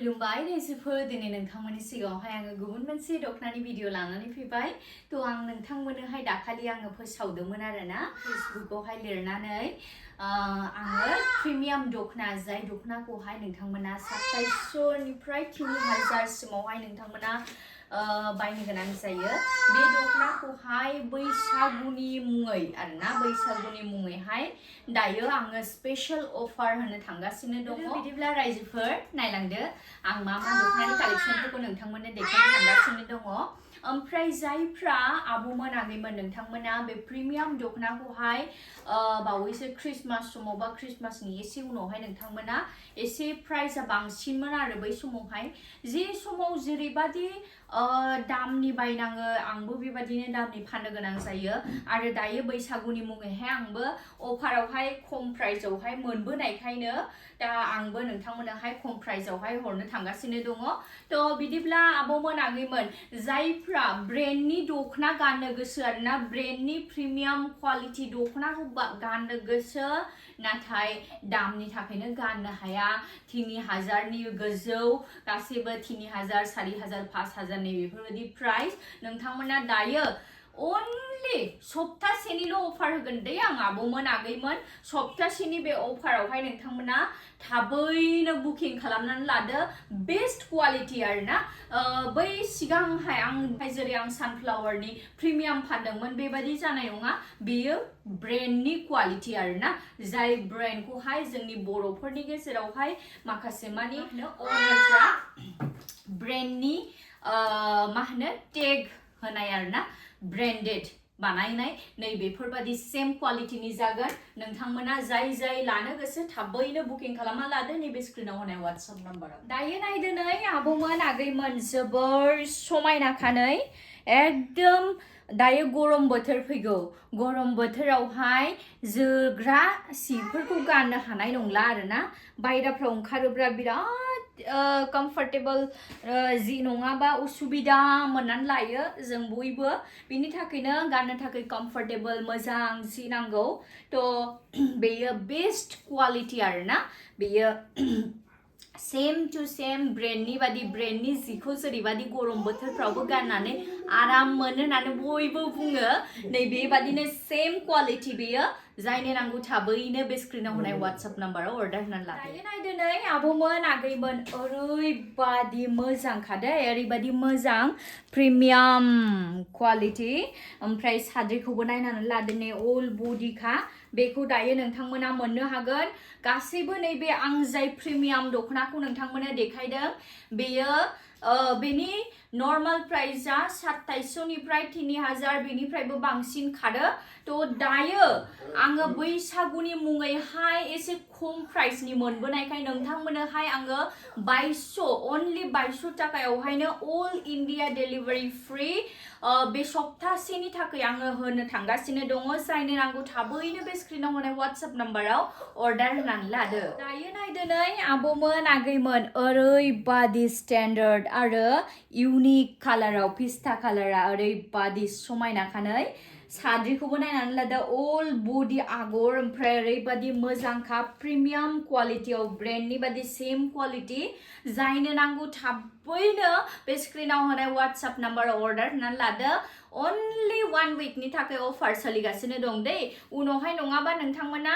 खुलुमबाय रायजोफोर दिनै नोंथांमोननि सिगाङावहाय आङो गुबुन मोनसे दखनानि भिडिअ लानानै फैबाय थ' आं नोंथांमोननोहाय दाखालि आङो फोसावदोंमोन आरोना फेसबुकआवहाय लिरनानै आङो प्रिमियाम दखना जाय दखनाखौहाय नोंथांमोना 2700 निफ्राय 3000 सिमावहाय नोंथांमोना बायनो गोनां जायो बे दखनाखौहाय बैसागुनि मुङै आरोना बैसागुनि मुङैहाय दायो आङो स्पेशल अफार होनो थांगासिनो दङ बिदिब्ला रायजोफोर नायलांदो आं मा दखनानि कालेक्शनफोरखौ नोंथांमोननो देखायनो थांगासिनो दङ ओमफ्राय जायफ्रा आब'मोन आगैमोन नोंथांमोना बे प्रिमियाम दखनाखौहाय बावैसो क्रिसमास समाव बा क्रिसमासनि एसे उनावहाय नोंथांमोना एसे प्राइसआ बांसिनमोन आरो बै समावहाय जे समाव जेरैबादि दामनि बायनाङो आंबो बेबादिनो दामनि फाननो गोनां जायो आरो दायो बैसागुनि मुङैहाय आंबो अफारावहाय खम प्राइसआवहाय मोनबोनायखायनो दा आंबो नोंथांमोननोहाय खम प्राइसआवहाय हरनो थांगासिनो दङ थ' बिदिब्ला आब'मोन आगैमोन जायफ्रा ब्रेन्डनि दखना गाननो गोसो आरोना ब्रेन्डनि प्रिमियाम क्वालिटि दखनाखौ गाननो गोसो नाथाय दामनि थाखायनो गाननो हाया 3000 नि गोजौ गासैबो 3000 4000 5000 नि बेफोरबायदि प्राइस नोंथांमोना दायो only सप्तासेनिल' अफार होगोन दे आं आब'मोन आगैमोन सप्तासेनि बे अफारावहाय नोंथांमोना थाबैनो बुकिं खालामनानै लादो बेस्ट क्वालिटि आरोना बै सिगांहाय जेरै आं सानफ्लावारनि प्रिमियाम फानदोंमोन बेबादि जानाय नङा बेयो ब्रेन्डनि क्वालिटि आरोना जाय ब्रेन्डखौहाय जोंनि बर'फोरनि गेजेरावहाय माखासे मानि अनारफ्रा ब्रेन्डनि मा होनो टेग होनाय आरोना ब्रेन्डेड बानायनाय नै बेफोरबादि सेम क्वालिटिनि जागोन नोंथांमोना जाय लानो गोसो थाबैनो बुकिं खालामना लादो नैबे स्क्रिनाव होनाय WhatsApp नाम्बाराव दायो नायदो नै आब'मोन आगैमोन जोबोर समायनाखानै एकदम दायो गरम बोथोर फैगौ गरम बोथोरावहाय जोग्रा सिफोरखौ गाननो हानाय नंला आरोना बायराफ्राव ओंखारोब्ला बिराद कम्फर्टेबल जि नङाबा उसुबिदा मोननानै लायो जों बयबो बिनि थाखायनो गाननो थाखाय कम्फर्टेबल मोजां जि नांगौ थ' बेयो बेस्ट क्वालिटि आरोना बेयो सेम टु सेम ब्रेन्डनि बादि ब्रेन्डनि जिखौ जेरैबादि गरम बोथोरफ्रावबो गाननानै आराम मोनो होननानै बयबो बुङो नै बेबादिनो सेम क्वालिटि बेयो जायनो नांगौ थाबैनो बे स्क्रिनाव होनाय WhatsApp नाम्बाराव अर्डार होनानै लादो दायो नायदो नै आब'मोन आगैमोन ओरैबादि मोजांखादे ओरैबादि मोजां प्रिमियाम क्वालिटि ओमफ्राय साद्रिखौबो नायनानै लादो नै अल बडिखा बेखौ दायो नोंथांमोना मोननो हागोन गासैबो नैबे आं जाय प्रिमियाम दखनाखौ नोंथांमोननो देखायदों बेयो बेनि नर्माल प्राइसआ 2700 निफ्राय 3000 बेनिफ्रायबो बांसिन खारो थ' दायो आङो बैसागुनि मुङैहाय एसे खम प्राइसनि मोनबोनायखाय नोंथांमोननोहाय आङो 2200 only 2200 थाखायावहायनो अल इन्डिया डेलिभारि फ्रि बे सप्तासेनि थाखाय आङो होनो थांगासिनो दङ जायनो नांगौ थाबैनो बे स्क्रिनाव होनाय WhatsApp नाम्बाराव अर्डार होनानै लादो दायो नायदो नै आब'मोन आगैमोन ओरैबादि स्टेन्डार्ड आरो इउनिक कालाराव पिस्ता कालारा ओरैबादि समायनाखानै साद्रिखौबो नायनानै लादो अल बडि आगर ओमफ्राय ओरैबादि मोजांखा प्रिमियाम क्वालिटियाव ब्रेन्डनि बादि सेम क्वालिटि जायनो नांगौ थाबैनो बे स्क्रिनाव होनाय WhatsApp नाम्बाराव अर्डार होनानै लादो only 1 weekनि थाखाय अफार सोलिगासिनो दं दै उनावहाय नङाबा नोंथांमोना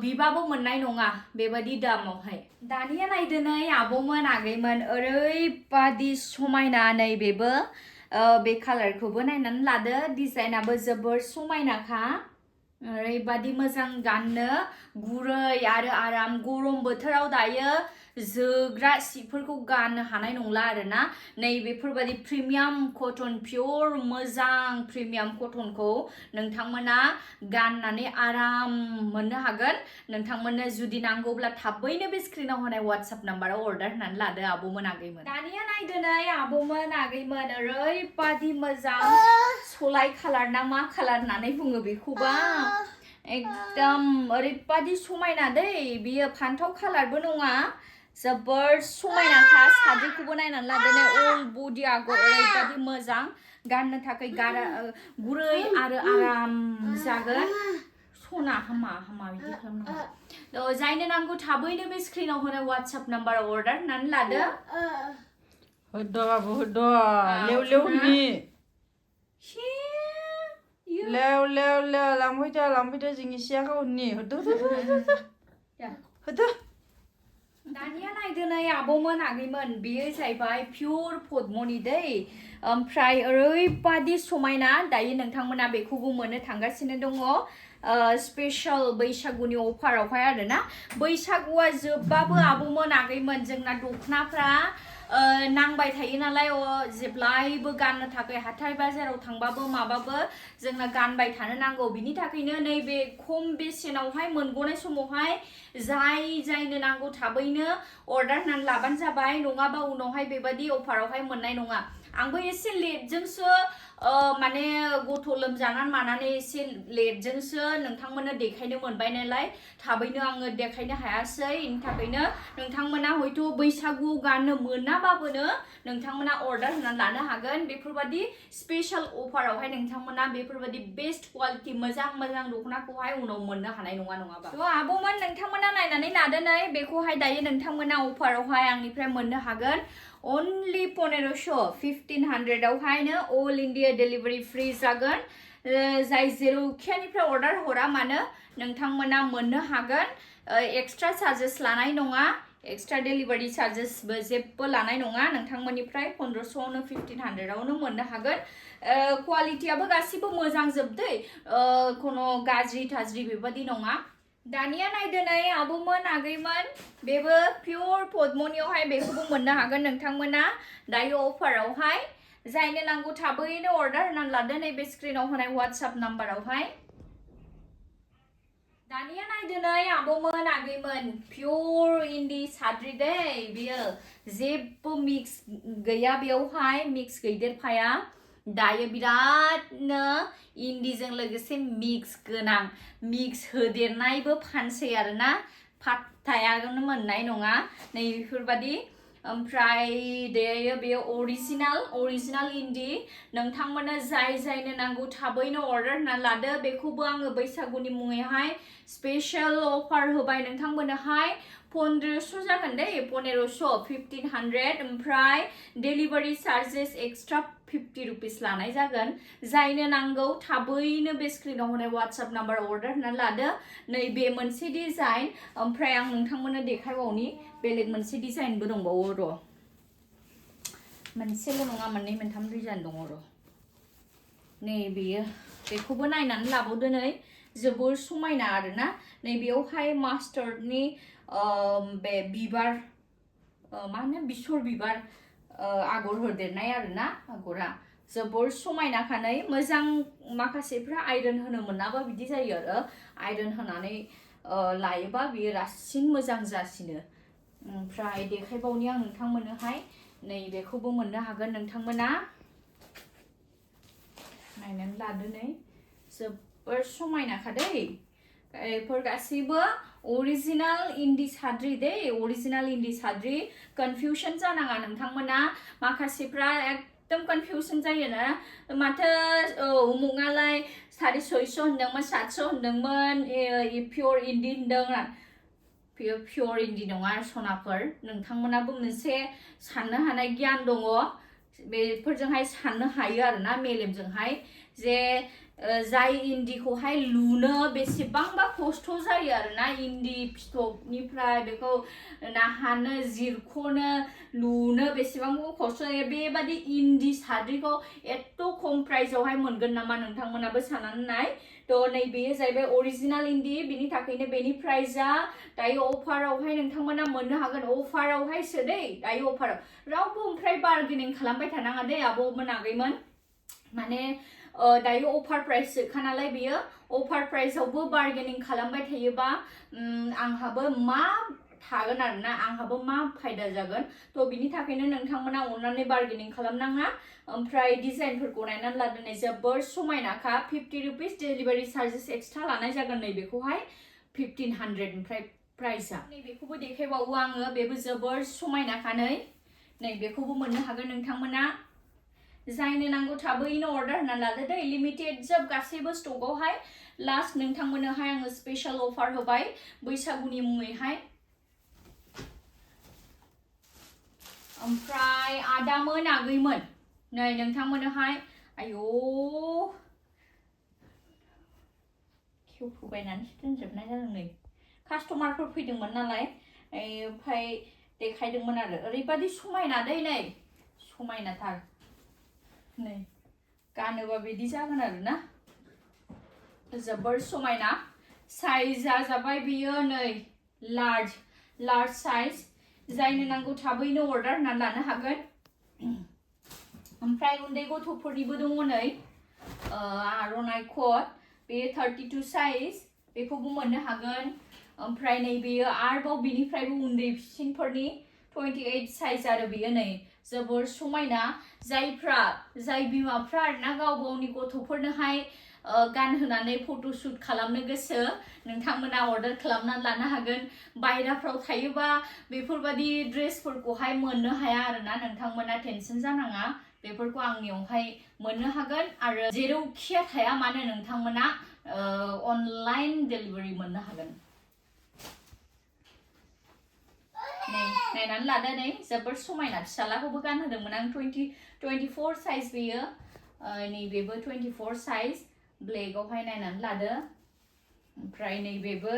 बिबाबो मोननाय नङा बेबादि दामावहाय दानिया नायदो नै आब'मोन आगैमोन ओरैबादि समायना नै बेबो बे कालारखौबो नायनानै लादो डिजाइनाबो जोबोर समायनाखा ओरैबादि मोजां गाननो गुरै आरो आराम गरम बोथोराव दायो जोग्रा सिफोरखौ गाननो हानाय नंला आरोना नै बेफोरबादि प्रिमियाम कटन पियर मोजां प्रिमियाम कटनखौ नोंथांमोना गाननानै आराम मोननो हागोन नोंथांमोननो जुदि नांगौब्ला थाबैनो बे स्क्रिनाव होनाय WhatsApp नाम्बाराव अर्डार होनानै लादो आब'मोन आगैमोन दानिया नायदो नै आब'मोन आगैमोन ओरैबादि मोजां सलाय कालार ना मा कालार होननानै बुङो बेखौबा एकदम ओरैबादि समायना दै बियो फान्थाव कालारबो नङा जोबोर समायनाखा साद्रिखौबो नायनानै लादो नै अल बडि आगर ओरैबादि मोजां गाननो थाखाय गुरै आरो आराम जागोन सना हामा बिदि खालामनाङा जायनो नांगौ थाबैनो बे स्क्रिनाव होनाय WhatsApp नाम्बाराव अर्डार होनानै लादो होदो बाबु होदो लेव नि लेव लांफैदो जोंनि सियाखौ नि होदो दानिया नायदो नै आबौमोन आगैमोन बेयो जाहैबाय पियर पद्मनि दै ओमफ्राय ओरैबादि समायना दायो नोंथांमोना बेखौबो मोननो थांगासिनो दङ स्पेशल बैसागुनि अफारावहाय आरोना बैसागुआ जोबबाबो आबौमोन आगैमोन जोंना दखनाफ्रा नांबाय थायो नालाय जेब्लायबो गाननो थाखाय हाथाय बाजाराव थांबाबो माबाबो जोंना गानबाय थानो नांगौ बिनि थाखायनो नैबे खम बेसेनावहाय मोनग'नाय समावहाय जायनो नांगौ थाबैनो अर्डार होनानै लाबानो जाबाय नङाबा उनावहाय बेबादि अफारावहाय मोननाय नङा आंबो एसे लेटजोंसो माने गथ' लोमजानानै मानानै एसे लेटजोंसो नोंथांमोननो देखायनो मोनबाय नालाय थाबैनो आङो देखायनो हायासै बेनि थाखायनो नोंथांमोना हयथ' बैसागु गाननो मोनाबाबोनो नोंथांमोना अर्डार होनानै लानो हागोन बेफोरबादि स्पेशल अफारावहाय नोंथांमोना बेफोरबादि बेस्ट क्वालिटि मोजां दखनाखौहाय उनाव मोननो हानाय नङाबा थ' आबौमोन नोंथांमोना नायनानै लादो नै बेखौहाय दायो नोंथांमोना अफारावहाय आंनिफ्राय मोननो हागोन only 1500 आवहायनो ऑल इंडिया डिलीवरी फ्री जागोन जाय जेरावखिनिफ्राय अर्डार हरा मानो नोंथांमोना मोननो हागोन एक्सट्रा चार्जेस लानाय नङा एक्सट्रा डिलीवरी चार्जेसबो जेबो लानाय नङा नोंथांमोननिफ्राय 1500 आवनो 1500 आवनो मोननो हागोन क्वालिटियाबो गासिबो मोजां जोबदै कोनो गाज्रि थाज्रि बेबादि नङा दानिया नायदो नै आबौमोन आगैमोन बेबो पियर पद्मनियावहाय बेखौबो मोननो हागोन नोंथांमोना दायो अफारावहाय जायनो नांगौ थाबैनो अर्डार होनानै लादो नैबे स्क्रिनाव होनाय WhatsApp नाम्बारावहाय दानिया नायदो नै आबौमोन आगैमोन पियर इन्दि साद्रि दै बियो जेबो मिक्स गैया बेयावहाय मिक्स गैदेरफाया दायो बिरादनो इन्दिजों लोगोसे मिक्स गोनां मिक्स होदेरनायबो फानसै आरोना फात्तायानो मोननाय नङा नै बेफोरबादि ओमफ्राय दायो बे अरिजिनाल इन्दि नोंथांमोना जायनो नांगौ थाबैनो अर्डार होनानै लादो बेखौबो आङो बैसागुनि मुङैहाय स्पेशल अफार होबाय नोंथांमोननोहाय 1500 जागोन दै 1500 ओमफ्राय डेलिभारि चार्जेस एक्सट्रा 50 रुपिस लानाय जागोन जायनो नांगौ थाबैनो बे स्क्रिनाव होनाय WhatsApp नाम्बार अर्डार होनानै लादो नैबे मोनसे डिजाइन ओमफ्राय आं नोंथांमोननो देखायबावनि बेलेग मोनसे डिजाइनबो दंबावो र' मोनसेल' नङा मोननै मोनथाम डिजाइन दङ र' नै बेयो बेखौबो नायनानै लाबावदो नै जोबोर समायना आरोना नै बेयावहाय मास्टार्डनि बे बिबार मा होनो बिसर बिबार आगर होदेरनाय आरोना आगरा जोबोर समायनाखा नै मोजां माखासेफ्रा आयरन होनो मोनाबा बिदि जायो आरो आयरन होनानै लायोबा बियो रासिन मोजां जासिनो ओमफ्राय देखायबावनि आं नोंथांमोननोहाय नै बेखौबो मोननो हागोन नोंथांमोना नायनानै लादो नै जोबोर समायनाखा दै बेफोर गासैबो अरिजिनाल इन्दि साद्रि दै अरिजिनाल इन्दि साद्रि कनफ्यूजन जानाङा नोंथांमोना माखासेफ्रा एकदम कनफ्यूजन जायो ना माथो उमुगालाय 650 होनदोंमोन 700 होनदोंमोन पियर इन्दि होनदों पियर इन्दि नङा सनाफोर नोंथांमोनाबो मोनसे साननो हानाय गियान दङ बेफोरजोंहाय साननो हायो आरोना मेलेमजोंहाय जे जाय इन्दिखौहाय लुनो बेसेबांबा खस्थ' जायो आरोना इन्दि फिथोबनिफ्राय बेखौ नाहानो जिरख'नो लुनो बेसेबांबा खस्थ' जायो बेबादि इन्दि साद्रिखौ एथ' खम प्राइसआवहाय मोनगोन नामा नोंथांमोनाबो साननानै नाय थ' नैबेयो जाहैबाय अरिजिनाल इन्दि बिनि थाखायनो बेनि प्राइसआ दायो अफारावहाय नोंथांमोना मोननो हागोन अफारावहायसो दै दायो अफाराव रावबो ओमफ्राय बार्गेनिं खालामबाय थानाङा दै आबौमोन आगैमोन माने दायो अफार प्राइस जोखा नालाय बेयो अफार प्राइसआवबो बार्गेनिं खालामबाय थायोबा आंहाबो मा थागोन आरोना आंहाबो मा फायदा जागोन थ' बिनि थाखायनो नोंथांमोना अननानै बार्गेनिं खालामनाङा ओमफ्राय डिजाइनफोरखौ नायनानै लादो नै जोबोर समायनाखा 50 रुपिस डेलिभारि चार्जेस एक्सट्रा लानाय जागोन नै बेखौहाय 1500 ओमफ्राय प्राइसआ नै बेखौबो देखायबावो आङो बेबो जोबोर समायनाखा नै बेखौबो मोननो हागोन नोंथांमोना जायनो नांगौ थाबैनो अर्डार होना लादो दै लिमिटेड जोब गासैबो स्टकआवहाय लास्ट नोंथांमोननोहाय आङो स्पेशल अफार होबाय बैसागुनि मुङैहाय ओमफ्राय आदामोन आगैमोन नै नोंथांमोननोहाय आयौ खेवफुबायनानै दोनजोबनाय जादों नै कास्टमारफोर फैदोंमोन नालाय ओमफ्राय देखायदोंमोन आरो ओरैबादि समायना दै नै समायनाथार नै गानोबा बिदि जागोन आरो ना जोबोर समायना साइजआ जाबाय बियो नै लार्ज साइज जायनो नांगौ थाबैनो अर्डार होना लानो हागोन ओमफ्राय उन्दै गथ'फोरनिबो दङ नै आर'नाइ कट बेयो 32 साइज बेखौबो मोननो हागोन ओमफ्राय नै बेयो आरोबाव बिनिफ्रायबो उन्दैसिनफोरनि 28 साइज आरो बेयो नै जोबोर समायना जाय बिमाफ्रा आरोना गाव गावनि गथ'फोरनोहाय गानहोनानै फट'शुट खालामनो गोसो नोंथांमोना अर्डार खालामनानै लानो हागोन बायराफ्राव थायोबा बेफोरबादि ड्रेसफोरखौहाय मोननो हाया आरोना नोंथांमोना टेनसन जानाङा बेफोरखौ आंनियावहाय मोननो हागोन आरो जेरावखिया थाया मानो नोंथांमोना अनलाइन डेलिभारि मोननो हागोन नै नायनानै लादो नै जोबोर समायना फिसालाखौबो गानहोदोंमोन आं 24 साइज बेयो नैबेबो 24 साइज ब्लेकआवहाय नायनानै लादो ओमफ्राय नैबेबो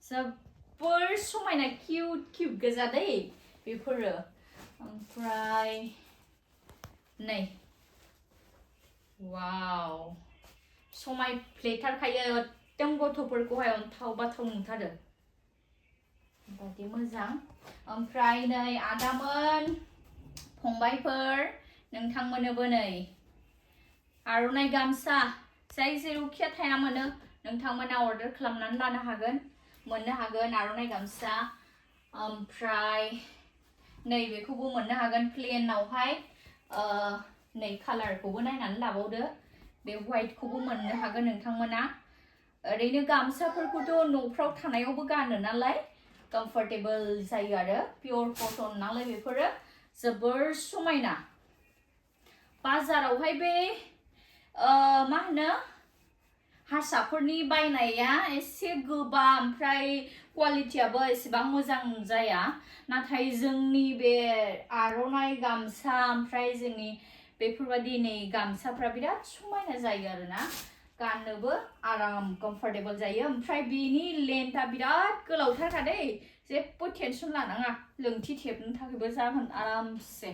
जोबोर समायना किउट गोजा दै बेफोरो ओमफ्राय नै वाव समायफ्लेथारखायो एकदम गथ'फोरखौहाय अन्थाव बाथाव नुथारो बादि मोजां ओमफ्राय नै आदामोन फंबायफोर नोंथांमोननोबो नै आर'नाइ गामसा जाय जेरावखिया थाया मानो नोंथांमोना अर्डार खालामनानै लानो हागोन मोननो हागोन आर'नाइ गामसा ओमफ्राय नै बेखौबो मोननो हागोन प्लेनावहाय नै कालारखौबो नायनानै लाबावदो बे व्हाइटखौबो मोननो हागोन नोंथांमोना ओरैनो गामसाफोरखौथ' न'फ्राव थानायावबो गानो नालाय कम्फर्टेबल जायो आरो पियर कटन नालाय बेफोरो जोबोर समायना बाजारावहाय बे मा होनो हारसाफोरनि बायनाया एसे गोबा ओमफ्राय क्वालिटियाबो एसेबां मोजां जाया नाथाय जोंनि बे आर'नाइ गामसा ओमफ्राय जोंनि बेफोरबादि नै गामसाफ्रा बिराद समायना जायो आरोना गाननोबो आराम कम्फर्टेबल जायो ओमफ्राय बेनि लेन्थआ बिराद गोलावथारखा दै जेबो टेनसन लानाङा लोंथि थेबनो थाखायबो जागोन आरामसे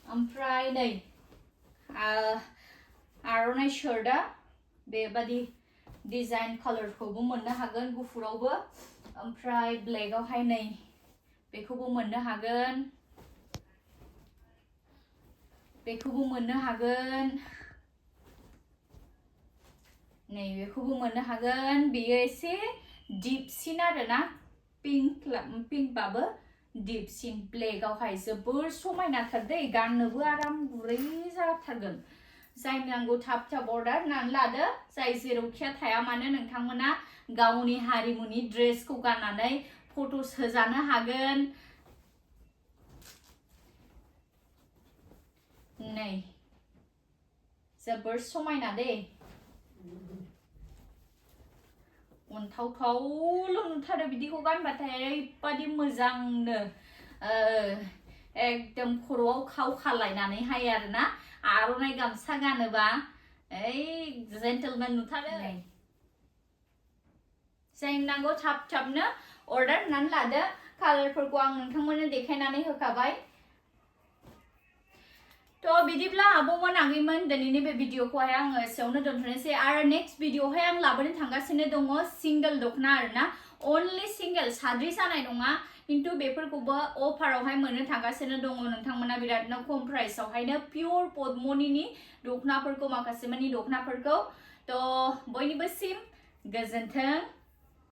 ओमफ्राय नै आर'नाइ शार्टआ बेबादि डिजाइन कालारखौबो मोननो हागोन गुफुरावबो ओमफ्राय ब्लेकआवहाय नै बेखौबो मोननो हागोन बेखौबो मोननो हागोन नै बेखौबो मोननो हागोन बेयो एसे डिपसिन आरोना पिंकबाबो डिपसिन ब्लेकआवहाय जोबोर समायनाथार दै गाननोबो आराम गुरै जाथारगोन जाय नांगौ थाब अर्डार होनानै लादो जाय जेरावखिया थाया मानो नोंथांमोना गावनि हारिमुनि ड्रेसखौ गाननानै फट'स होजानो हागोन नै जोबोर समायना दै अन्थावथावल' नुथारो बिदिखौ गानबाथाय ओरैबादि मोजांनो एकदम खर'आव खावखालायनानैहाय आरोना आर'नाइ गामसा गानोबा ओइ जेन्टेलमेन नुथारो जायनो नांगौ थाबनो अर्डार होनानै लादो कालारफोरखौ आं नोंथांमोननो देखायनानै होखाबाय तो बिदिब्ला आबौमोन आगैमोन दिनैनि बे भिडिअखौहाय आङो एसेयावनो दोनथ'नोसै आरो नेक्स्ट भिडिअआवहाय आं लाबोनो थांगासिनो दङ सिंगल दखना आरोना अनलि सिंगल साद्रि जानाय नङा किन्तु बेफोरखौबो अफारावहाय मोननो थांगासिनो दङ नोंथांमोना बिरादनो खम प्राइसआवहायनो पियर पद्मनिनि दखनाफोरखौ माखासे मानि दखनाफोरखौ तो बयनिबोसिम गोजोन्थों